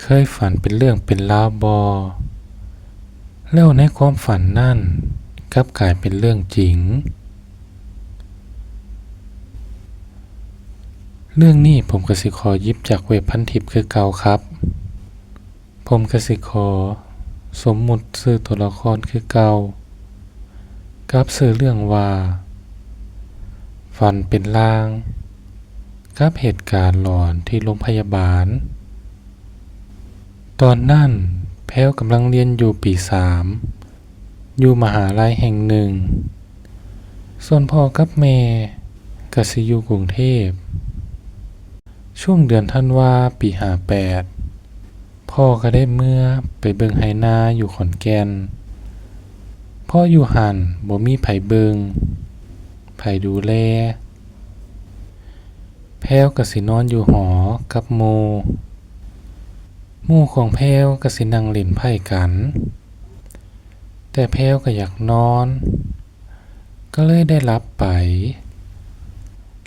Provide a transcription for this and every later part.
ເຄີຍຝັນເປັນເລື່ອງເປັນລາວບໍ່? ແລ້ວໃນຄວາມຝັນນັ້ນ ກັບກາຍເປັນເລື່ອງຈິງ. ເລື່ອງນີ້ຜົມກໍຊິຂໍຫຍິບຈາກເວັບພັນທິບຄືເກົ່າຄັບ. ຜົມກໍຊິຂໍສົມມຸດຊື່ຕົວລະຄອນຄືເກົ່າ ກັບຊື່ເລື່ອງວ່າ ຝັນເປັນລ່າງ ກັບເຫດການຫຼອນທີ່ໂລງພະຍາບານ. ຕອນນັ້ນແພວກຳລັງຮຽນຢູ່ປີສາມ ຢູ່ມະຫາໄລແຫ່ງໜຶ່ງ, ສ່ວນພໍ່ກັບແມ່ກໍຊິຢູ່ກຸງເທບ. ຊ່ວງເດືອນທັນວາປີຫ້າແປດ ພໍ່ກໍໄດ້ເມືອໄປເບິ່ງໄຮ່ນາຢູ່ຂອນແກ່ນ, ເພາະຢູ່ຫັ້ນບໍ່ມີໃຜເບິ່ງ ໃຜດູແລ. ແພວກໍຊິນອນຢູ່ຫໍກັບໝູ່, ໝູ່ຂອງແພວກໍຊິນັ່ງຫຼິ້ນໄພ້ກັນ, ແຕ່ແພວກໍຢາກນອນ ກໍເລີຍໄດ້ຫຼັບໄປ.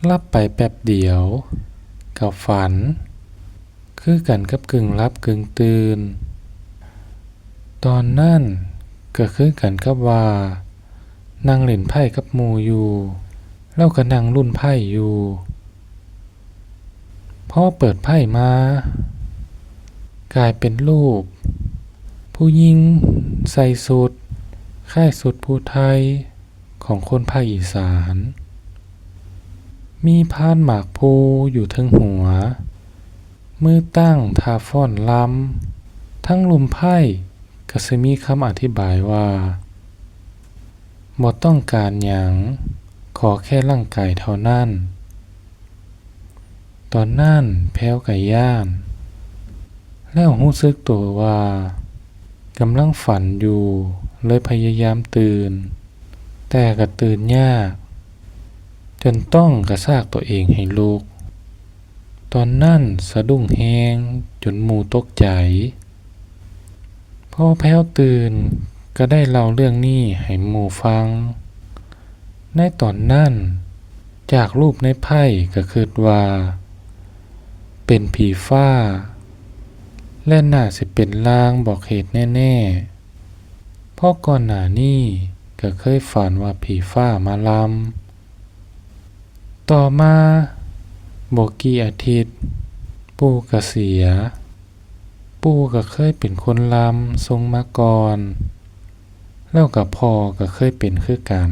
ຫຼັບໄປແປັບດຽວກໍຝັນ ຄືກັນກັບກຶ່ງຫຼັບກຶ່ງຕື່ນ. ຕອນນັ້ນກໍຄືກັນກັບວ່ານັ່ງຫຼິ້ນໄພ້ກັບໝູ່ຢູ່, ແລ້ວກໍນັ່ງລຸ້ນໄພ້ຢູ່. ພໍເປີດໄພ້ມາ ກາຍເປັນຮູບຜູ້ຍິງໃສ່ຊຸດຄ້າຍຊຸດຜູ້ໄທ ຂອງຄົນພາກອີສານ, ມີພານໝາກພູຢູ່ເທິງຫົວ, ມືຕັ້ງທ່າຟ້ອນລຳ, ທັງລຸ່ມໄພ້ກໍຊິມີຄຳອະທິບາຍວ່າ ບໍ່ຕ້ອງການຫຍັງ, ຂໍແຄ່ຮ່າງກາຍເທົ່ານັ້ນ. ຕອນນັ້ນແພວກໍຢ້ານ ແລ້ວຮູ້ສຶກໂຕວ່າກຳລັງຝັນຢູ່ ເລີຍພະຍາຍາມຕື່ນ ແຕ່ກໍຕື່ນຍາກ ຈົນຕ້ອງກະຊາກໂຕເອງໃຫ້ລຸກ. ຕອນນັ້ນສະດຸ້ງແຮງຈົນໝູ່ຕົກໃຈ. ພໍແພວຕື່ນກໍໄດ້ເລົ່າເລື່ອງນີ້ໃຫ້ໝູ່ຟັງ. ໃນຕອນນັ້ນ ຈາກຮູບໃນໄພ້ກໍຄິດວ່າເປັນຜີຟ້າ ແລະ ໜ້າຊິເປັນລາງບອກເຫດແນ່ໆ ເພາະກ່ອນໜ້ານີ້ກໍເຄີຍຝັນວ່າຜີຟ້າມາລຳ. ຕໍ່ມາບໍ່ກີ່ອາທິດ ປູ່ກໍເສຍ. ປູ່ກໍເຄີຍເປັນຄົນລຳສົ່ງມາກ່ອນ ແລ້ວກໍພໍ່ກໍເຄີຍເປັນຄືກັນ,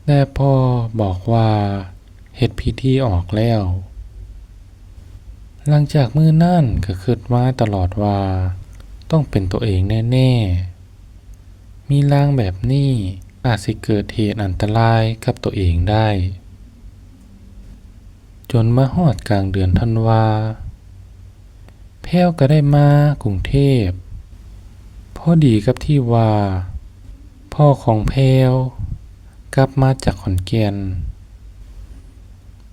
ແຕ່ພໍ່ບອກວ່າເຮັດພິທີອອກແລ້ວ. ຫຼັງຈາກມື້ນັ້ນກໍຄິດມາຕະຫຼອດວ່າຕ້ອງເປັນໂຕເອງແນ່ໆ. ມີລາງແບບນີ້ອາດຊິເກີດເຫດອັນຕະລາຍກັບໂຕເອງໄດ້. ຈົນມາຮອດກາງເດືອນທັນວາ ແພວກໍໄດ້ມາກຸງເທບ ພໍດີກັບທີ່ວ່າພໍ່ຂອງແພວກັບມາຈາກຂອນແກ່ນ.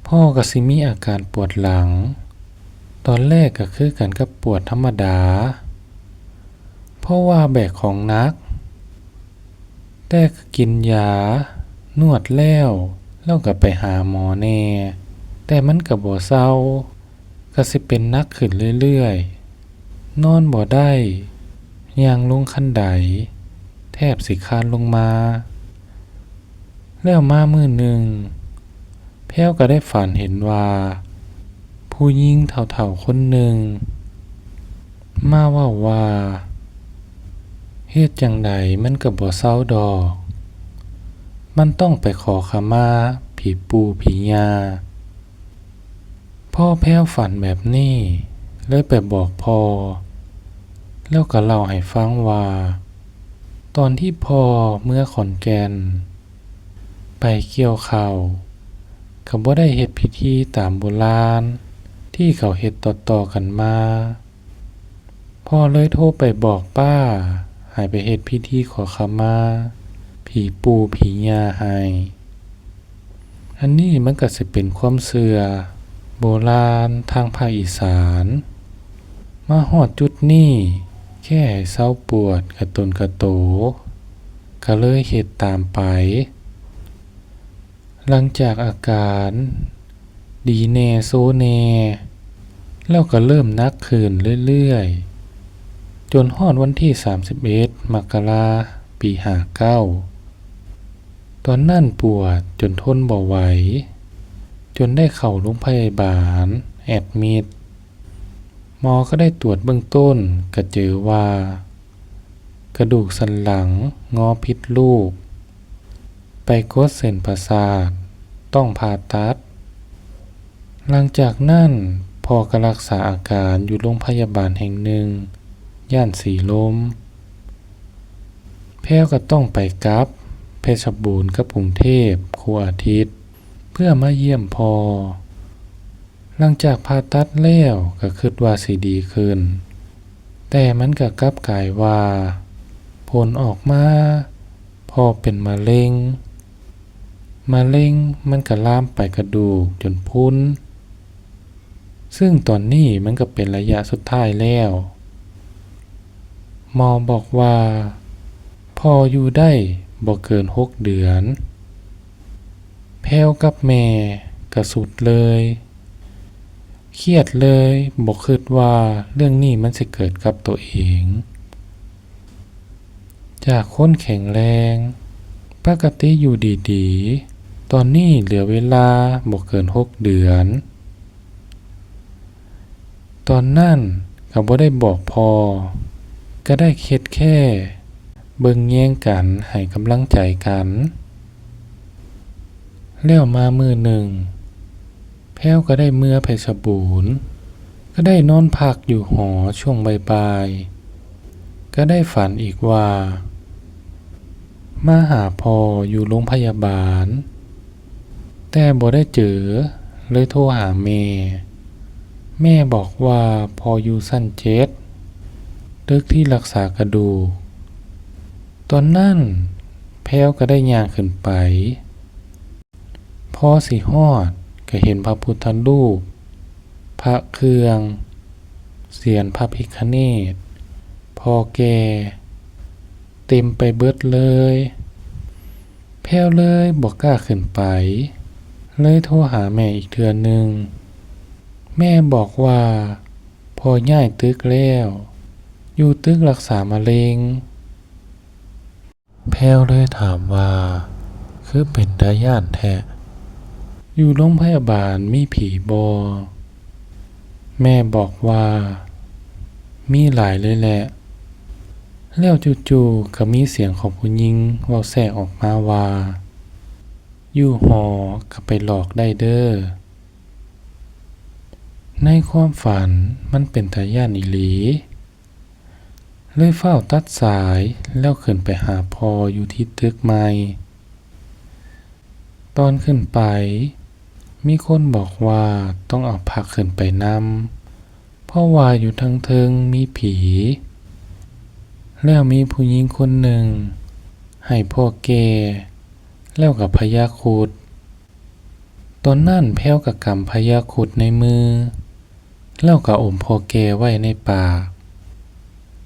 ພໍ່ກໍຊິມີອາການປວດຫຼັງ, ຕອນແລກກໍຄືກັນກັບປວດທຳມະດາ ເພາະວ່າແບກຂອງໜັກ, ແຕ່ກໍກິນຢານວດແລ້ວ ແລ້ວກໍໄປຫາໝໍແດ່ ແຕ່ມັນກໍບໍ່ເຊົາ, ກໍຊິເປັນໜັກຂຶ້ນເລື້ອຍໆ, ນອນບໍ່ໄດ້, ຍ່າງລົງຄັນໄດແທບຊິຄານລົງມາ. ແລ້ວມາມື້ໜຶ່ງ ແພວກໍໄດ້ຝັນເຫັນວ່າ ຜູ້ຍິງເຖົ້າໆຄົນໜຶ່ງມາເວົ້າວ່າ ເຮັດຈັ່ງໃດມັນກໍບໍ່ເຊົາດອກ, ມັນຕ້ອງໄປຂໍຂະມາຜີປູ່ຜີຍ່າ. ພໍແພວຝັນແບບນີ້ ເລີຍໄປບອກພໍ່, ແລ້ວກໍເລົ່າໃຫ້ຟັງວ່າ ຕອນທີ່ພໍ່ເມືອຂອນແກ່ນ ໄປກ່ຽວເຂົ້າ ກໍບໍ່ໄດ້ເຮັດພິທີຕາມໂບລານທີ່ເຂົາເຮັດຕໍ່ໆກັນມາ. ພໍ່ເລີຍໂທໄປບອກປ້າໃຫ້ໄປເຮັດພິທີຂໍຂະມາຜີປູ່ຜີຍ່າໃຫ້. ອັນນີ້ມັນກໍຊິເປັນຄວາມເຊື່ອໂບລານທາງພາກອີສານ. ມາຮອດຈຸດນີ້ ແຄ່ໃຫ້ເຊົາປວດກະຕົນກະໂຕ ກໍເລີຍເຮັດຕາມໄປ. ຫຼັງຈາກອາການດີແນ່ໂຊແນ່ ແລ້ວກໍເລີ່ມໜັກຂຶ້ນເລື້ອຍໆ ຈົນຮອດວັນທີສາມສິບເອັດ ມະກະລາ ປີຫ້າເກົ້າ ຕອນນັ້ນປວດຈົນທົນບໍ່ໄຫວ ຈົນໄດ້ເຂົ້າໂລງພະຍາບານແອັດມິດ. ໝໍກໍໄດ້ຕວດເບື້ອງຕົ້ນ ກໍເຈີວ່າກະດູກສັນຫຼັງງໍຜິດຮູບ ໄປກົດເສັ້ນປະສາດ ຕ້ອງຜ່າຕັດ. ຫຼັງຈາກນັ້ນ ພໍ່ກໍຮັກສາອາການຢູ່ໂລງພະຍາບານແຫ່ງໜຶ່ງ ຍ່ານສີລົມ. ແພວກໍຕ້ອງໄປກັບເພຊະບູນກັບກຸງເທບຄູ່ອາທິດ ເພື່ອມາຢ້ຽມພໍ່. ຫຼັງຈາກຜ່າຕັດແລ້ວກໍຄິດວ່າຊິດີຂຶ້ນ, ແຕ່ມັນກໍກັບກາຍວ່າ ຜົນອອກມາ ພໍ່ເປັນມະເຮັງ. ມະເຮັງມັນກໍລາມໄປກະດູກຈົນພຸ່ນ, ຊຶ່ງຕອນນີ້ມັນກໍເປັນໄລຍະສຸດທ້າຍແລ້ວ. ໝໍບອກວ່າ ພໍ່ຢູ່ໄດ້ບໍ່ເກີນຫົກເດືອນ. ແພວກັບແມ່ກະສຸດເລີຍ, ຄຽດເລີຍ, ບໍ່ຄິດວ່າເລື່ອງນີ້ມັນຊິເກີດກັບໂຕເອງ. ຈາກຄົນແຂງແຮງ, ປະກະຕິຢູ່ດີໆ, ຕອນນີ້ເຫຼືອເວລາບໍ່ເກີນຫົກເດືອນ. ຕອນນັ້ນກໍບໍ່ໄດ້ບອກພໍ່, ກໍໄດ້ເຮັດແຄ່ເບິ່ງແຍງກັນໃຫ້ກຳລັງໃຈກັນ. ແລ້ວມາມື້ໜຶ່ງ, ແພວກໍໄດ້ເມືອເພຊະບູນ, ກໍໄດ້ນອນພັກຢູ່ຫໍຊ່ວງບ່າຍໆ, ກໍໄດ້ຝັນອີກວ່າ ມາຫາພໍ່ຢູ່ໂລງພະຍາບານ, ແຕ່ບໍ່ໄດ້ເຈີ, ເລີຍໂທຫາແມ່. ແມ່ບອກວ່າພໍ່ຢູ່ຊັ້ນເຈັດ, ຕຶກທີ່ຮັກສາກະດູກ. ຕອນນັ້ນແພວກໍໄດ້ຍ່າງຂຶ້ນໄປ. ພໍຊິຮອດກໍເຫັນພະພຸດທະຮູບ, ພະເຄື່ອງ, ສຽນພະພິຄະເນດ, ພໍ່ແກ່ ເຕັມໄປເບິດເລີຍ. ແພວເລີຍບໍ່ກ້າຂຶ້ນໄປ, ເລີຍໂທຫາແມ່ອີກເທື່ອໜຶ່ງ. ແມ່ບອກວ່າພໍ່ຍ້າຍຕຶກແລ້ວ, ຢູ່ຕຶກຮັກສາມະເຮັງ. ແພວເລີຍຖາມວ່າ ຄືເປັນຕາຢ້ານແທ້? ຢູ່ໂລງພະຍາບານມີຜີບໍ່? ແມ່ບອກວ່າ ມີຫຼາຍເລີຍແຫຼະ. ແລ້ວຈູ່ໆກໍມີສຽງຂອງຜູ້ຍິງເວົ້າແຊກອອກມາວ່າ ຢູ່ຫໍກໍໄປຫຼອກໄດ້ເດີ້. ໃນຄວາມຝັນມັນເປັນຕາຢ້ານອີ່ຫຼີ. ເລີຍຟ້າວຕັດສາຍແລ້ວຂຶ້ນໄປຫາພໍ່ຢູ່ທີ່ຕຶກໃໝ່. ຕອນຂຶ້ນໄປ ມີຄົນບອກວ່າຕ້ອງເອົາພະຂຶ້ນໄປນຳ, ເພາະວ່າຢູ່ທາງເທິງມີຜີ. ແລ້ວມີຜູ້ຍິງຄົນໜຶ່ງໃຫ້ພໍ່ແກ່ ແລ້ວກໍພະຍາຄຸດ. ຕອນນັ້ນແພວກໍກຳພະຍາຄຸດໃນມື ແລ້ວກໍອົມພໍ່ແກ່ໄວ້ໃນປາກ.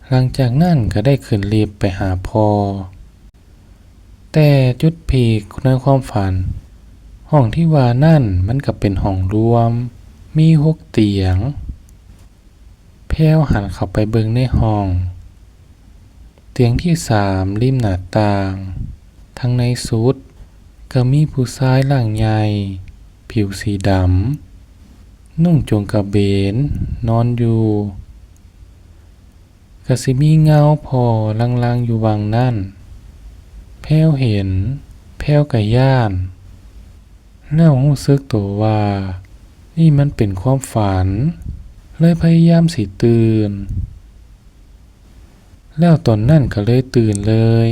ຫຼັງຈາກນັ້ນກໍໄດ້ຂຶ້ນລິບໄປຫາພໍ່. ແຕ່ຈຸດພີກໃນຄວາມຝັນ, ຫ້ອງທີ່ວ່ານັ້ນມັນກໍເປັນຫ້ອງລວມ, ມີຫົກຕຽງ. ແພວຫັນເຂົ້າໄປເບິ່ງໃນຫ້ອງ. ຕຽງທີສາມລິມໜ້າຕ່າງ, ທາງໃນສຸດກໍມີຜູ້ຊາຍຮ່າງໃຫຍ່ ຜິວສີດຳ, ນຸ່ງຈົງກະເບນ ນອນຢູ່. ກະຊິມີເງົາພໍ່ລາງໆຢູ່ຫວ່າງນັ້ນ. ແພວເຫັນ, ແພວກະຢ້ານ. ແລ້ວຮູ້ສຶກໂຕວ່ານີ້ມັນເປັນຄວາມຝັນ, ເລີຍພະຍາຍາມຊິຕື່ນ. ແລ້ວຕອນນັ້ນກໍເລີຍຕື່ນເລີຍ.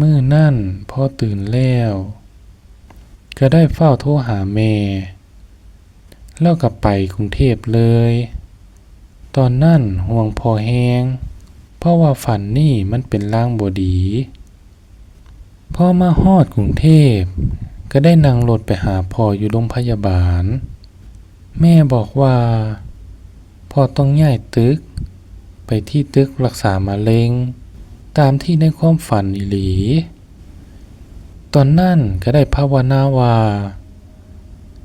ມື້ນັ້ນພໍຕື່ນແລ້ວ ກໍໄດ້ຟ້າວໂທຫາແມ່ ແລ້ວກໍໄປກຸງເທບເລີຍ. ຕອນນັ້ນຫ່ວງພໍ່ແຮງ ເພາະວ່າຝັນນີ້ມັນເປັນລາງບໍ່ດີ. ພໍມາຮອດກຸງເທບ ກໍໄດ້ນັ່ງລົດໄປຫາພໍ່ຢູ່ໂລງພະຍາບານ. ແມ່ບອກວ່າພໍ່ຕ້ອງຍ້າຍຕຶກໄປທີ່ຕຶກລັກສາມະເຮັງ ຕາມທີ່ໃນຄວາມຝັນອີ່ຫຼີ. ຕອນນັ້ນກໍໄດ້ພາວະນາວ່າ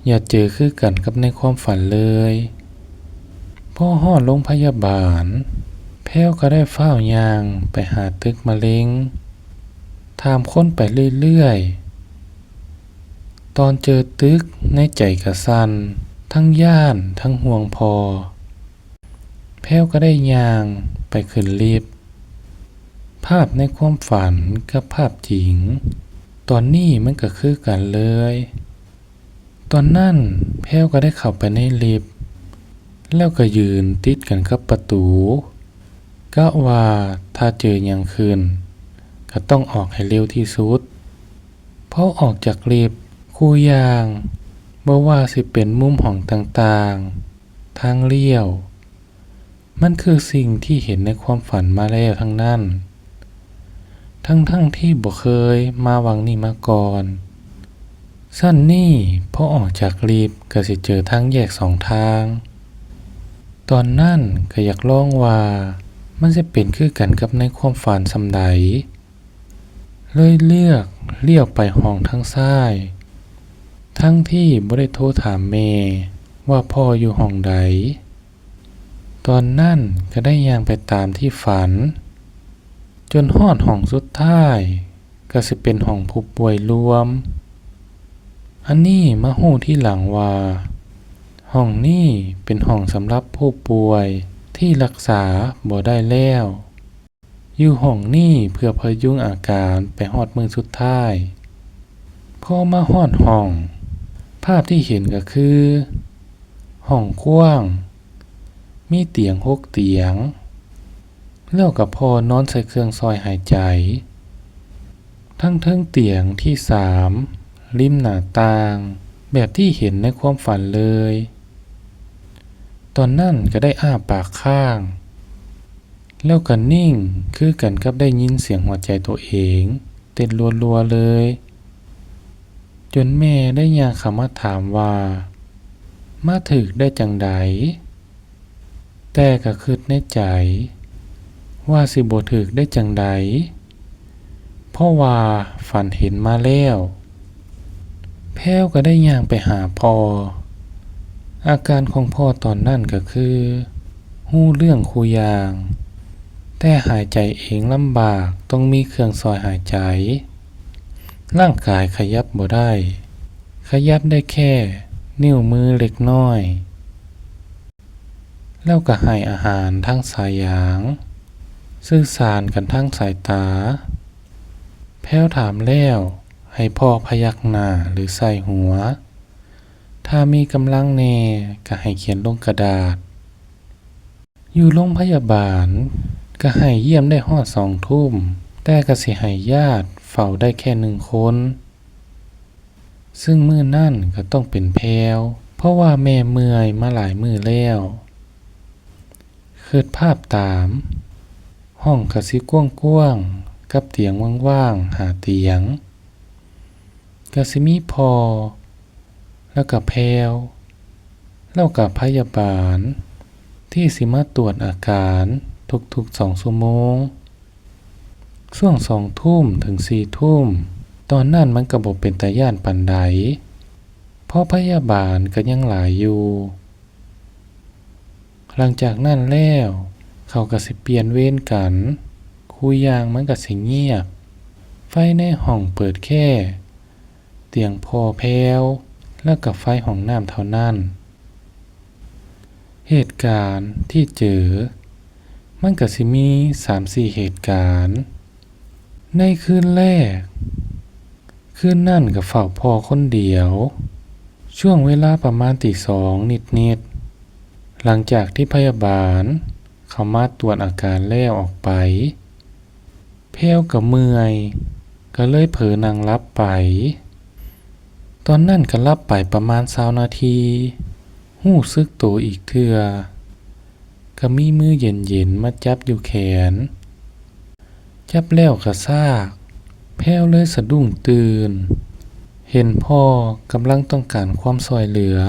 ຢ່າເຈີຄືກັນກັບໃນຄວາມຝັນເລີຍ. ພໍຮອດໂຮງພະຍາບານ, ແພ້ວກໍໄດ້ຟ້າວຍ່າງໄປຫາຕຶກມະເຮັງ, ຖາມຄົນໄປເລື້ອຍໆ. ຕອນເຈີຕຶກ, ໃນໃຈກໍສັ່ນ, ທັງຢ້ານ, ທັງຫ່ວງພໍ່. ແພ້ວກໍໄດ້ຍ່າງໄປຂຶ້ນລິບ. ພາບໃນຄວາມຝັນກັບພາບຈິງ ຕອນນີ້ມັນກໍຄືກັນເລີຍ. ຕອນນັ້ນແພ້ວກໍໄດ້ເຂົ້າໄປໃນລິບ ແລ້ວກໍຢືນຕິດກັນກັບປະຕູ ກະວ່າຖ້າເຈີຫຍັງຂຶ້ນ ກໍຕ້ອງອອກໃຫ້ເລັວທີ່ສຸດ. ພໍອອກຈາກລິບ, ຄູ່ຢ່າງ, ບໍ່ວ່າຊິເປັນມຸມຫ້ອງຕ່າງໆ, ທາງລ້ຽວ, ມັນຄືສິ່ງທີ່ເຫັນໃນຄວາມຝັນມາແລ້ວທັງນັ້ນ, ທັງໆທີ່ບໍ່ເຄີຍມາຫວ່າງນີ້ມາກ່ອນ. ຊັ້ນນີ້ພໍອອກຈາກລິບກໍຊິເຈີທາງແຍກສອງທາງ. ຕອນນັ້ນກໍຢາກລອງວ່າມັນຊິເປັນຄືກັນກັບໃນຄວາມຝັນສ່ຳໃດ, ເລີຍເລືອກລ້ຽວໄປຫ້ອງທາງຊ້າຍ, ທັງທີ່ບໍ່ໄດ້ໂທຖາມແມ່ວ່າພໍ່ຢູ່ຫ້ອງໃດ. ຕອນນັ້ນກໍໄດ້ຍ່າງໄປຕາມທີ່ຝັນ ຈົນຮອດຫ້ອງສຸດທ້າຍ ກໍຊິເປັນຫ້ອງຜູ້ປ່ວຍລວມ. ອັນນີ້ມາຮູ້ທີຫຼັງວ່າ ຫ້ອງນີ້ເປັນຫ້ອງສຳລັບຜູ້ປ່ວຍທີ່ລັກສາບໍ່ໄດ້ແລ້ວ. ຢູ່ຫ້ອງນີ້ເພື່ອພະຍຸງອາການໄປຮອດມື້ສຸດທ້າຍ. ພໍມາຮອດຫ້ອງ, ພາບທີ່ເຫັນກໍຄື ຫ້ອງກວ້າງ, ມີຕຽງຫົກຕຽງ, ແລ້ວກໍພໍ່ນອນໃສ່ເຄື່ອງຊ່ອຍຫາຍໃຈ ທັງເທິງຕຽງທີສາມ, ລິມໜ້າຕ່າງ, ແບບທີ່ເຫັນໃນຄວາມຝັນເລີຍ. ຕອນນັ້ນກໍໄດ້ອ້າປາກຄ້າງ ແລ້ວກໍນິ່ງຄືກັນກັບໄດ້ຍິນສຽງຫົວໃຈໂຕເອງເຕັ້ນລົວໆເລີຍ, ຈົນແມ່ໄດ້ຍ່າງເຂົ້າມາຖາມວ່າ ມາຖືກໄດ້ຈັ່ງໃດ? ແຕ່ກໍຄິດໃນໃຈວ່າຊິບໍ່ຖືກໄດ້ຈັ່ງໃດ, ເພາະວ່າຝັນເຫັນມາແລ້ວ. ແພ້ວກໍໄດ້ຍ່າງໄປຫາພໍ່. ອາການຂອງພໍ່ຕອນນັ້ນກໍຄື ຮູ້ເລື່ອງຄູ່ຢ່າງ, ແຕ່ຫາຍໃຈເອງລຳບາກ, ຕ້ອງມີເຄື່ອງຊ່ອຍຫາຍໃຈ. ຮ່າງກາຍຂະຫຍັບບໍ່ໄດ້, ຂະຫຍັບໄດ້ແຄ່ນິ້ວມືເລັກນ້ອຍ. ແລ້ວກໍໃຫ້ອາຫານທາງສາຍຢາງ, ສື່ສານກັນທາງສາຍຕາ. ແພ້ວຖາມແລ້ວໃຫ້ພໍ່ພະຍັກໜ້າ ຫຼື ໃສ່ຫົວ. ຖ້າມີກຳລັງແດ່ກໍໃຫ້ຂຽນລົງກະດາດ. ຢູ່ໂຮງພະຍາບານກໍໃຫ້ຢ້ຽມໄດ້ຮອດສອງທຸ່ມ, ແຕ່ກໍຊິໃຫ້ຍາດເຝົ້າໄດ້ແຄ່ໜຶ່ງຄົນ. ເຊິ່ງມື້ນັ້ນກໍຕ້ອງເປັນແພ້ວ, ເພາະວ່າແມ່ເມື່ອຍມາຫຼາຍມື້ແລ້ວ. ຄິດພາບຕາມ, ຫ້ອງກໍຊິກວ້າງໆ ກັບຕຽງວ່າງໆຫ້າຕຽງ, ກໍຊິມີພໍ່ ແລ້ວກໍແພ້ວ ແລ້ວກໍພະຍາບານ ທີ່ຊິມາຕວດອາການທຸກໆສອງຊົ່ວໂມງ. ຊ່ວງສອງທຸ່ມເຖິງສີ່ທຸ່ມ ຕອນນັ້ນມັນກໍບໍ່ເປັນຕາຢ້ານປານໃດ ເພາະພະຍາບານກໍຍັງຫຼາຍຢູ່. ຫຼັງຈາກນັ້ນແລ້ວ ເຂົາກໍຊິປ່ຽນເວນກັນ, ຄູ່ຢ່າງມັນກໍຊິງຽບ, ໄຟໃນຫ້ອງເປີດແຄ່ ຕຽງພໍ່ແພ້ວ ແລ້ວກໍໄຟຫ້ອງນ້ຳເທົ່ານັ້ນ. ເຫດການທີ່ເຈີ ມັນກໍຊິມີສາມສີ່ເຫດການ. ໃນຄືນແລກ, ຄືນນັ້ນກໍເຝົ້າພໍ່ຄົນດຽວ, ຊ່ວງເວລາປະມານຕີສອງນິດໆ, ຫຼັງຈາກທີ່ພະຍາບານເຂົາມາຕວດອາການແລ້ວອອກໄປ. ແພ້ວກໍເມື່ອຍ ກໍເລີຍເຜີນັ່ງຫຼັບໄປ. ຕອນນັ້ນກໍຫຼັບໄປປະມານຊາວນາທີ, ຮູ້ສຶກໂຕອີກເທື່ອ, ກໍມີມືເຢັນໆມາຈັບຢູ່ແຂນ. ຈັບແລ້ວກໍຊາກ, ແພ້ວເລີຍສະດຸ້ງຕື່ນ, ເຫັນພໍ່ກຳລັງຕ້ອງການຄວາມຊ່ວຍເຫຼືອ.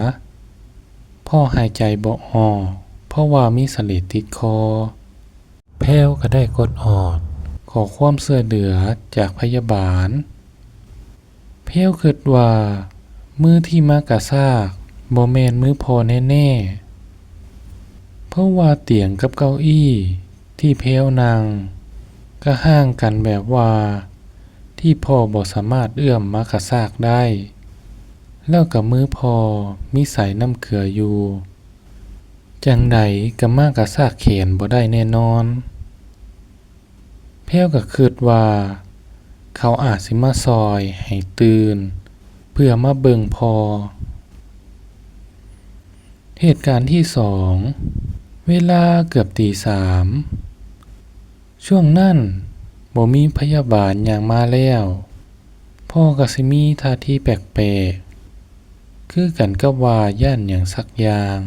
ພໍ່ຫາຍໃຈບໍ່ອອກ ເພາະວ່າມີສະເລດຕິດຄໍ. ແພ້ວກໍໄດ້ກົດອອດຂໍຄວາມຊ່ວຍເຫຼືອຈາກພະຍາບານ. ແພ້ວຄິດວ່າມືທີ່ມາກະຊາກບໍ່ແມ່ນມືພໍ່ແນ່ໆ, ເພ ເພາະວ່າຕຽງກັບເກົ້າອີ້ທີ່ແພວນັ່ງກະຫ່າງກັນແບບວ່າທີ່ພໍ່ບໍ່ສາມາດເອື້ອມມາກະຊາກໄດ້, ແລ້ວກະມືພໍ່ມີໃສນ້ຳເກືອຢູ່, ຈັ່ງໃດກະມາກະຊາກແຂນບໍ່ໄດ້ແນ່ນອນ. ແພວກະຄຶດວ່າເຂົາອາດຊິມາຊ່ອຍໃຫ້ຕື່ນເພື່ອມາເບິ່ງພໍ່. ເຫດການທີສອງ, ເວລາເກືອບຕີສາມ, ຊ່ວງນັ້ນບໍ່ມີພະຍາບານຍ່າງມາແລ້ວ, ພໍ່ກະຊິມີທ່າທີແປກໆ ຄືກັນກັບວ່າຢ້ານຫຍັງສັກຢ່າງ.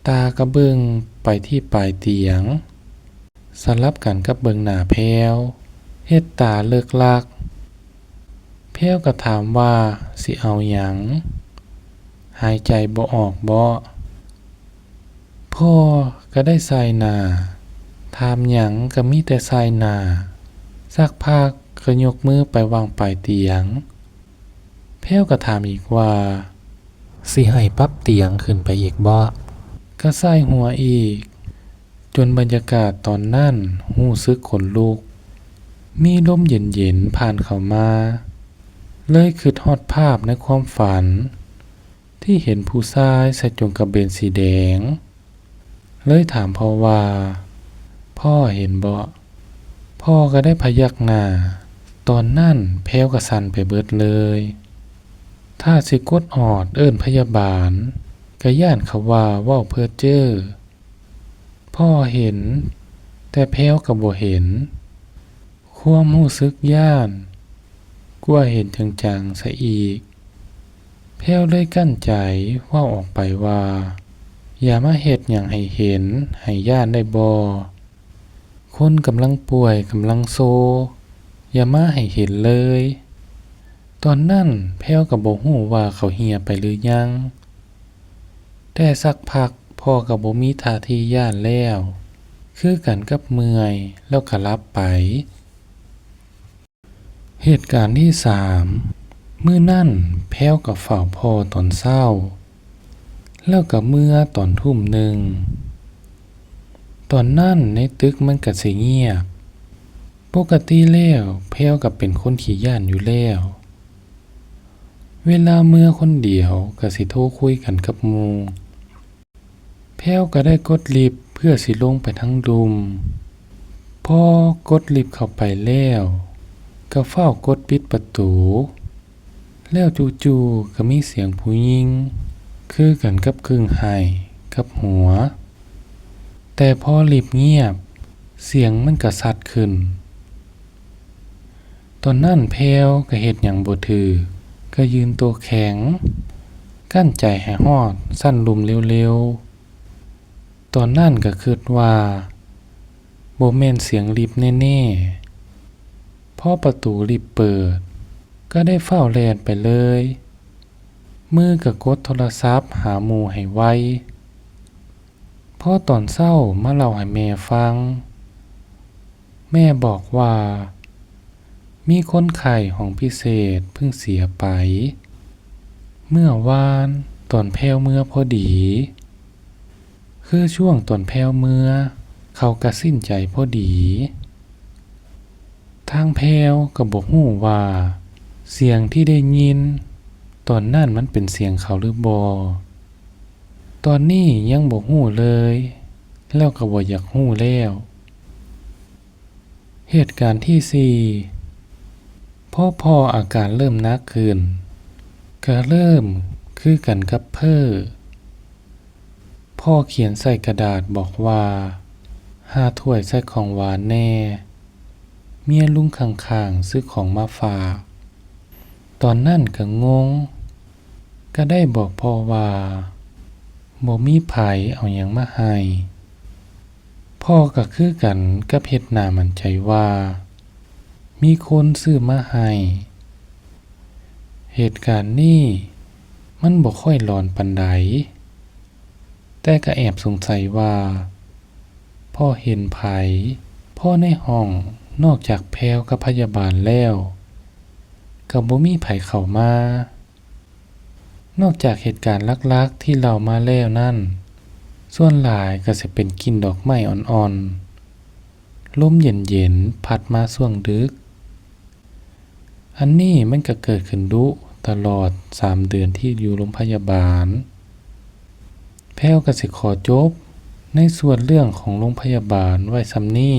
ຕາກະເບິ່ງໄປທີ່ປາຍຕຽງ ສະຫຼັບກັນກັບເບິ່ງໜ້າແພວ, ເຮັດຕາເລິກລັກ. ແພວກະຖາມວ່າຊິເອົາຫຍັງ? ຫາຍໃຈບໍ່ອອກເບາະ? ພໍ່ກະໄດ້ສ່າຍໜ້າ, ຖາມຫຍັງກະມີແຕ່ສ່າຍໜ້າ. ສັກພັກກະຍົກມືໄປຫວ່າງປາຍຕຽງ. ແພວກະຖາມອີກວ່າ ຊິໃຫ້ປັບຕຽງຂຶ້ນໄປອີກເບາະ? ກະສ່າຍຫົວອີກ, ຈົນບັນຍາກາດຕອນນັ້ນຮູ້ສຶກຂົນລຸກ, ມີລົມເຢັນໆຜ່ານເຂົ້າມາ, ເລີຍຄຶດຮອດພາບໃນຄວາມຝັນທີ່ເຫັນຜູ້ຊາຍໃສ່ຈົງກະເບນສີແດງ. ເລີຍຖາມພໍ່ວ່າ ພໍ່ເຫັນເບາະ? ພໍ່ກະໄດ້ພະຍັກໜ້າ. ຕອນນັ້ນແພວກະສັ່ນໄປເບິດເລີຍ. ຖ້າຊິກົດອອດເອີ້ນພະຍາບານ ກະຢ້ານເຂົາວ່າເວົ້າເພີ້ເຈີ້. ພໍ່ເຫັນ, ແຕ່ແພວກະບໍ່ເຫັນ. ຄວາມຮູ້ສຶກຢ້ານກວ່າເຫັນຈັງໆຊະອີກ. ແພວເລີຍກັ້ນໃຈເວົ້າອອກໄປວ່າ ຢ່າມາເຮັດຫຍັງໃຫ້ເຫັນໃຫ້ຢ້ານໄດ້ບໍ່? ຄົນກຳລັງປ່ວຍກຳລັງໂຊ, ຢ່າມາໃຫ້ເຫັນເລີຍ. ຕອນນັ້ນແພວກະບໍ່ຮູ້ວ່າເຂົາເຫ່ຍໄປຫຼືຍັງ, ແຕ່ສັກພັກພໍ່ກະບໍ່ມີທ່າທີຢ້ານແລ້ວ, ຄືກັນກັບເມື່ອຍແລ້ວກະຫຼັບໄປ. ເຫດການທີສາມ, ມື້ນັ້ນແພວກະເຝົ້າພໍ່ຕອນເຊົ້າ, ແລ້ວກະເມືອຕອນທຸ່ມໜຶ່ງ. ຕອນນັ້ນໃນຕຶກມັນກະຊິງຽບ. ປົກກະຕິແລ້ວແພວກະເປັນຄົນຂີ້ຢ້ານຢູ່ແລ້ວ. ເວລາເມືອຄົນດຽວກະຊິໂທຄຸຍກັນກັບໝູ່. ແພວກະໄດ້ກົດລິບເພື່ອຊິລົງໄປທາງລຸ່ມ. ພໍກົດລິບເຂົ້າໄປແລ້ວ ກະຟ້າວກົດປິດປະຕູ. ແລ້ວຈູ່ໆກະມີສຽງຜູ້ຍິງ ຄືກັນກັບກຶ່ງໄຫ້ກັບຫົວ. ແຕ່ພໍລິບງຽບ ສຽງມັນກະຊັດຂຶ້ນ. ຕອນນັ້ນແພວກະເຮັດຫຍັງບໍ່ຖືກ ກະຢືນໂຕແຂງ ກັ້ນໃຈໃຫ້ຮອດຊັ້ນລຸ່ມເລັວໆ. ຕອນນັ້ນກະຄຶດວ່າ ບໍ່ແມ່ນສຽງລິບແນ່ໆ. ພໍປະຕູລິບເປີດ ກະໄດ້ຟ້າວແລ່ນໄປເລີຍ. ມືກະກົດໂທລະສັບຫາໝູ່ໃຫ້ໄວ. ພໍຕອນເຊົ້າມາເລົ່າໃຫ້ແມ່ຟັງ, ແມ່ບອກວ່າ ມີຄົນໄຂ້ຫ້ອງພິເສດເພິ່ງເສຍໄປ ເມື່ອວານຕອນແພວເມືອພໍດີ. ຄືຊ່ວງຕອນແພວເມືອ ເຂົາກະສິ້ນໃຈພໍດີ. ທາງແພວກະບໍ່ຮູ້ວ່າສຽງທີ່ໄດ້ຍິນຕອນນັ້ນມັນເປັນສຽງເຂົາຫຼືບໍ່. ຕອນນີ້ຍັງບໍ່ຮູ້ເລີຍ ແລ້ວກະບໍ່ຢາກຮູ້ແລ້ວ. ເຫດການທີສີ່, ພໍພໍ່ອາການເລີ່ມໜັກຂຶ້ນ ກະເລີ່ມຄືກັນກັບເພ້. ພໍ່ຂຽນໃສ່ກະດາດບອກວ່າ ຫາຖ້ວຍໃສ່ຂອງຫວານແນ່, ເມຍລຸງຂ້າງໆຊື້ຂອງມາຝາກ. ຕອນນັ້ນກະງົງ, ກະໄດ້ບອກພໍ່ວ່າ ບໍ່ມີໃຜເອົາຫຍັງມາໃຫ້. ພໍ່ກະຄືກັນກັບເຮັດໜ້າໝັ້ນໃຈວ່າ ມີຄົນຊື້ມາໃຫ້. ເຫດການນີ້ມັນບໍ່ຄ່ອຍຫຼອນປານໃດ, ແຕ່ກະແອບສົງໄສວ່າ ພໍ່ເຫັນໃຜ, ພໍ່ໃນຫ້ອງນອກຈາກແພວກັບພະຍາບານແລ້ວ ກະບໍ່ມີໃຜເຂົ້າມາ. ນອກຈາກເຫດການຫຼັກໆທີ່ເລົ່າມາແລ້ວນັ້ນ, ສ່ວນຫຼາຍກໍຊິເປັນກິ່ນດອກໄມ້ອ່ອນໆ ລົມເຢັນໆ ພັດມາຊ່ວງດຶກ. ອັນນີ້ມັນກໍເກີດຂຶ້ນດຸຕະຫຼອດສາມເດືອນທີ່ຢູ່ໂລງພະຍາບານ. ແພວກໍຊິຂໍຈົບໃນສ່ວນເລື່ອງຂອງໂລງພະຍາບານໄວ້ສ່ຳນີ້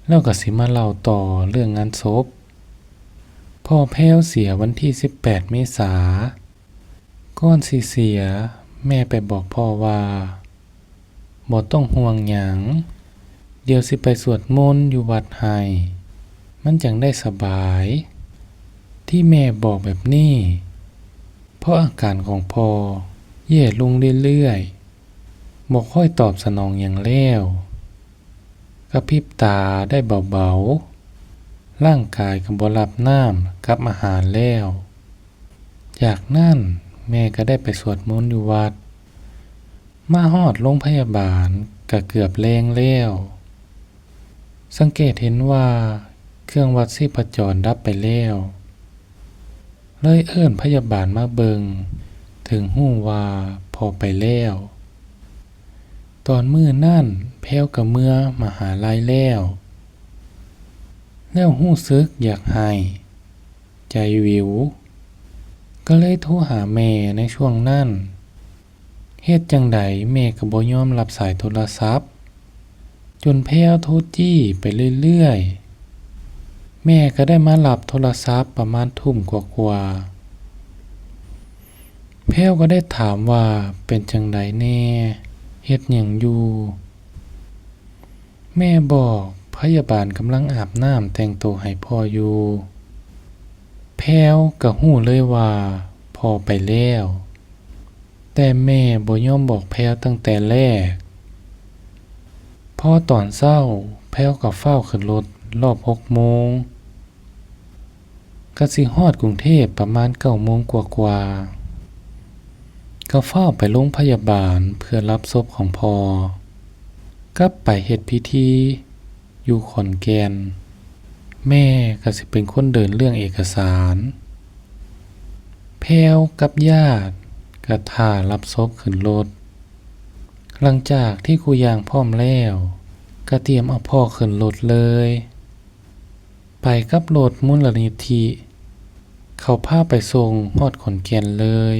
ແລ້ວກໍຊິມາເລົ່າຕໍ່ເລື່ອງງານສົບ. ພໍ່ແພວເສຍວັນທີສິບແປດເມສາ. ກ່ອນຊິເສຍ, ແມ່ໄປບອກພໍ່ວ່າ ບໍ່ຕ້ອງຫ່ວງຫຍັງ, ດຽວຊິໄປສວດມົນຢູ່ວັດໃຫ້, ມັນຈັ່ງໄດ້ສະບາຍ. ທີ່ແມ່ບອກແບບນີ້ ເພາະອາການຂອງພໍ່ແຍ່ລົງເລື້ອຍໆ, ບໍ່ຄ່ອຍຕອບສະໜອງຫຍັງແລ້ວ. ກະພິບຕາໄດ້ເບົາໆ, ຮ່າງກາຍກໍບໍ່ຮັບນ້ຳກັບອາຫານແລ້ວ. ຈາກນັ້ນແມ່ກໍໄດ້ໄປສວດມົນຢູ່ວັດ. ມາຮອດໂລງພະຍາບານກໍເກືອບແລງແລ້ວ. ສັງເກດເຫັນວ່າເຄື່ອງວັດຊີບພະຈອນດັບໄປແລ້ວ. ເລີຍເອີ້ນພະຍາບານມາເບິ່ງ, ເຖິງຮູ້ວ່າພໍ່ໄປແລ້ວ. ຕອນມື້ນັ້ນແພວກໍເມືອມະຫາໄລແລ້ວ, ແລ້ວຮູ້ສຶກຢາກໄຫ້, ໃຈວິວ, ກໍເລີຍໂທຫາແມ່ໃນຊ່ວງນັ້ນ. ເຮັດຈັ່ງໃດແມ່ກໍບໍ່ຍອມຮັບສາຍໂທລະສັບ, ຈົນແພວໂທຈີ້ໄປເລື້ອຍໆ. ແມ່ກໍໄດ້ມາຮັບໂທລະສັບປະມານທຸ່ມກວ່າໆ. ແພວກໍໄດ້ຖາມວ່າເປັນຈັ່ງໃດແນ່, ເຮັດຫຍັງຢູ່? ແມ່ບອກພະຍາບານກຳລັງອາບນ້ຳແຕ່ງໂຕໃຫ້ພໍ່ຢູ່. ແພວກໍຮູ້ເລີຍວ່າພໍ່ໄປແລ້ວ, ແຕ່ແມ່ບໍ່ຍອມບອກແພວຕັ້ງແຕ່ແລກ. ພໍຕອນເຊົ້າ, ແພວກໍຟ້າວຂຶ້ນລົດລອບຫົກໂມງ. ກະຊິຮອດກຸງເທບປະມານເກົ້າໂມງກວ່າໆ. ກໍຟ້າວໄປໂລງພະຍາບານເພື່ອຮັບສົບຂອງພໍ່, ກັບໄປເຮັດພິທີຢູ່ຂອນແກ່ນ. ແມ່ກະຊິເປັນຄົນເດີນເລື່ອງເອກະສານ. ແພວກັບຍາດກະຖ້າຮັບສົບຂຶ້ນລົດ. ຫຼັງຈາກທີ່ຄູ່ຢ່າງພ້ອມແລ້ວ, ກະຕຽມເອົາພໍ່ຂຶ້ນລົດເລີຍ. ໄປກັບລົດມູນລະນິທິ, ເຂົາພາໄປສົ່ງຮອດຂອນແກ່ນເລີຍ.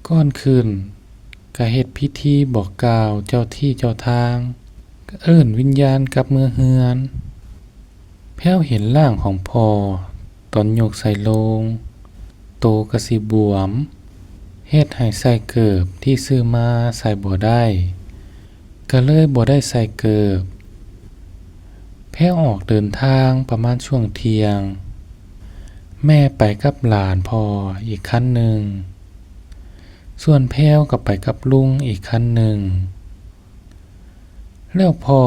ກ່ອນຂຶ້ນກະເຮັດພິທີບອກກ່າວເຈົ້າທີ່ເຈົ້າທາງ, ເອີ້ນວິນຍານກັບເມືອເຮືອນ. ແພວເຫັນຮ່າງຂອງພໍ່ຕອນຍົກໃສ່ໂລງ, ໂຕກະຊິບວມ, ເຮັດໃຫ້ໃສ່ເກີບທີ່ຊື້ມາໃສ່ບໍ່ໄດ້. ກະເລີຍບໍ່ໄດ້ໃສ່ເກີບ. ແພວອອກເດີນທາງປະມານຊ່ວງທ່ຽງ. ແມ່ໄປກັບຫຼານພໍ່ອີກຄັນໜຶ່ງ, ສ່ວນແພວກໍໄປກັບລຸງອີກຄັນໜຶ່ງ, ແລ້ວພໍ່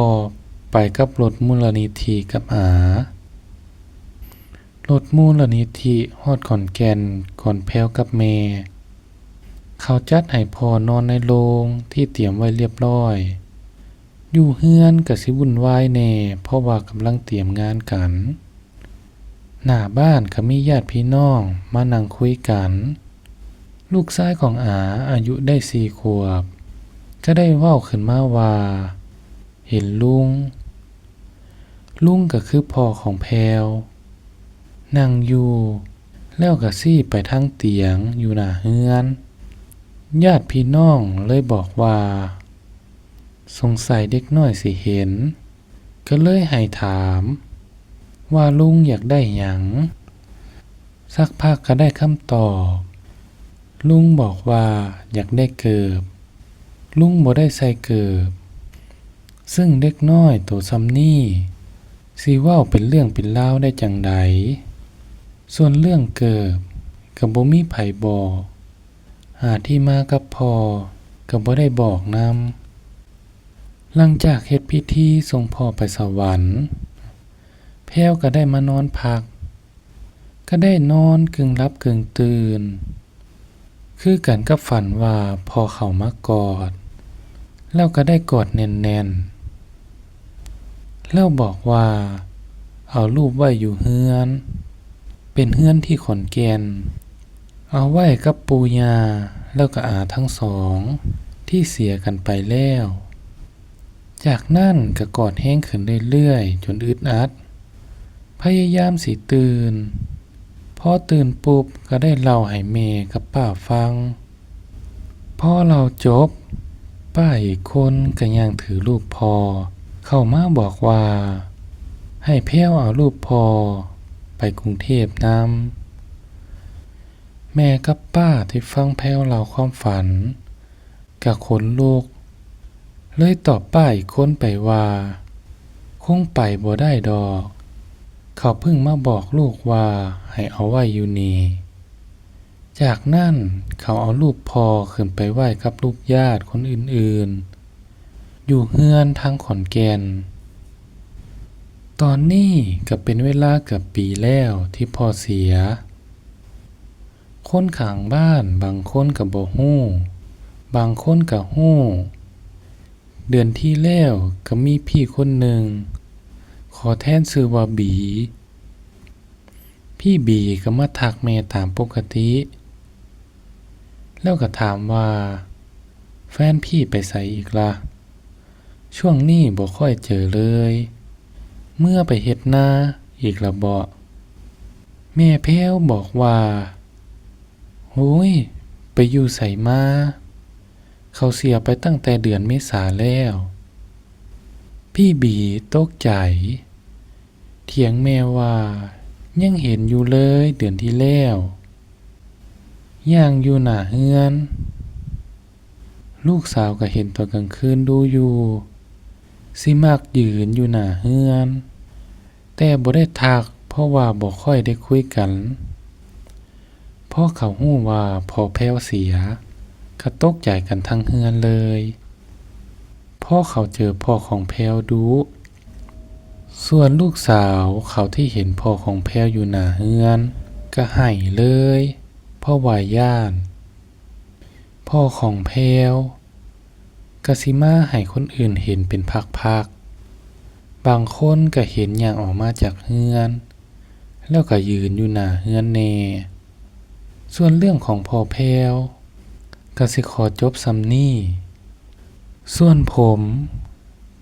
ໄປກັບລົດມູນລະນິທິກັບອາ. ລົດມູນລະນິທິຮອດຂອນແກ່ນກ່ອນແພວກັບແມ່. ເຂົາຈັດໃຫ້ພໍ່ນອນໃນໂລງທີ່ຕຽມໄວ້ລຽບລ້ອຍ. ຢູ່ເຮືອນກະຊິວຸ່ນວາຍແດ່ ເພາະວ່າກຳລັງຕຽມງານກັນ. ໜ້າບ້ານກະມີຍາດພີ່ນ້ອງມານັ່ງຄຸຍກັນ. ລູກຊາຍຂອງອາອາຍຸໄດ້ສີ່ຂວບ ກະໄດ້ເວົ້າຂຶ້ນມາວ່າ ເຫັນລຸງ. ລຸງກໍຄືພໍ່ຂອງແພວ ນັ່ງຢູ່ ແລ້ວກໍຊີ້ໄປທາງຕຽງຢູ່ໜ້າເຮືອນ. ຍາດພີ່ນ້ອງເລີຍບອກວ່າ ສົງໄສເດັກນ້ອຍຊິເຫັນ, ກໍເລີຍໃຫ້ຖາມວ່າລຸງຢາກໄດ້ຫຍັງ. ສັກພັກກໍໄດ້ຄຳຕອບ, ລຸງບອກວ່າຢາກໄດ້ເກີບ. ລຸງບໍ່ໄດ້ໃສ່ເກີບ, ຊຶ່ງເດັກນ້ອຍໂຕຊ່ຳນີ້ ຊິເວົ້າເປັນເລື່ອງເປັນລາວໄດ້ຈັ່ງໃດ? ສ່ວນເລື່ອງເກີບກໍບໍ່ມີໃຜບອກ, ຫາທີ່ມາກັບພໍ່ກໍບໍ່ໄດ້ບອກນຳ. ຫຼັງຈາກເຮັດພິທີສົ່ງພໍ່ໄປສະຫວັນ, ແພວກໍໄດ້ມານອນພັກ. ກໍໄດ້ນອນກຶ່ງຫຼັບກຶ່ງຕື່ນ ຄືກັນກັບຝັນວ່າພໍ່ເຂົ້າມາກອດ ແລ້ວກໍໄດ້ກອດແໜ້ນໆ ແລ້ວບອກວ່າເອົາລູບໄວ້ຢູ່ເຮືອນ ເປັນເຮືອນທີ່ຂອນແກ່ນ ເອົາໄວ້ກັບປູ່ຍ່າ ແລ້ວກໍອາທັງສອງທີ່ເສຍກັນໄປແລ້ວ. ຈາກນັ້ນກໍກອດແຮງຂຶ້ນເລື້ອຍໆ ຈົນອຶດອັດ, ພະຍາຍາມຊິຕື່ນ. ພໍຕື່ນປຸບກໍໄດ້ເລົ່າໃຫ້ແມ່ກັບປ້າຟັງ. ພໍເລົ່າຈົບ, ປ້າອີກຄົນກໍຍ່າງຖືຮູບພໍ່ເຂົ້າມາບອກວ່າ ໃຫ້ແພວເອົາຮູບພໍ່ໄປກຸງເທບນຳ. ແມ່ກັບປ້າທີ່ຟັງແພວເລົ່າຄວາມຝັນກະຂົນລຸກ, ເລີຍຕອບປ້າອີກຄົນໄປວ່າ ຄົງໄປບໍ່ໄດ້ດອກ, ເຂົາເພິ່ງມາບອກລູກວ່າໃຫ້ເອົາໄວ້ຢູ່ນີ້. ຈາກນັ້ນເຂົາເອົາຮູບພໍ່ຂຶ້ນໄປໄວ້ກັບລູກຍາດຄົນອື່ນໆ ຢູ່ເຮືອນທາງຂອນແກ່ນ. ຕອນນີ້ກະເປັນເວລາເກືອບປີແລ້ວທີ່ພໍ່ເສຍ. ຄົນຂ້າງບ້ານບາງຄົນກະບໍ່ຮູ້, ບາງຄົນກະຮູ້. ເດືອນທີ່ແລ້ວກະມີພີ່ຄົນໜຶ່ງ, ຂໍແທນຊື່ວ່າບີ. ພີ່ບີກະມາທັກແມ່ຕາມປົກກະຕິ ແລ້ວກະຖາມວ່າ ແຟນພີ່ໄປໃສອີກລະ? ຊ່ວງນີ້ບໍ່ຄ່ອຍເຈີເລີຍ, ເມືອໄປເຮັດນາອີກລະເບາະ? ແມ່ແພວບອກວ່າ ໂອ້ຍ ໄປຢູ່ໃສມາ? ເຂົາເສຍໄປຕັ້ງແຕ່ເດືອນເມສາແລ້ວ. ພີ່ບີຕົກໃຈ ຖຽງແມ່ວ່າ ຍັງເຫັນຢູ່ເລີຍເດືອນທີ່ແລ້ວ ຍ່າງຢູ່ໜ້າເຮືອນ. ລູກສາວກະເຫັນຕອນກາງຄືນດູຢູ່, ຊິມັກຢືນຢູ່ໜ້າເຮືອນ ແຕ່ບໍ່ໄດ້ທັກ ເພາະວ່າບໍ່ຄ່ອຍໄດ້ຄຸຍກັນ. ພໍເຂົາຮູ້ວ່າພໍ່ແພວເສຍ ກະຕົກໃຈກັນທັງເຮືອນເລີຍ. ພໍເຂົາເຈີພໍ່ຂອງແພວດຸ. ສ່ວນລູກສາວເຂົາທີ່ເຫັນພໍ່ຂອງແພວຢູ່ໜ້າເຮືອນ ກະໄຫ້ເລີຍ ເພາະວ່າຢ້ານ. ພໍ່ຂອງແພວກະຊິມາໃຫ້ຄົນອື່ນເຫັນເປັນພັກໆ. ບາງຄົນກະເຫັນຍ່າງອອກມາຈາກເຮືອນ ແລ້ວກະຢືນຢູ່ໜ້າເຮືອນແດ່. ສ່ວນເລື່ອງຂອງພໍ່ແພວກະຊິຂໍຈົບສ່ຳນີ້. ສ່ວນຜົມ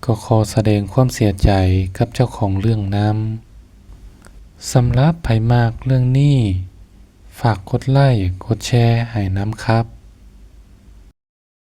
ກໍຂໍສະແດງຄວາມເສຍໃຈກັບເຈົ້າຂອງເລື່ອງນຳ. ສຳລັບໃຜມັກເລື່ອງນີ້ ຝາກກົດໄລ້ ກົດແຊໃຫ້ນຳຄັບ.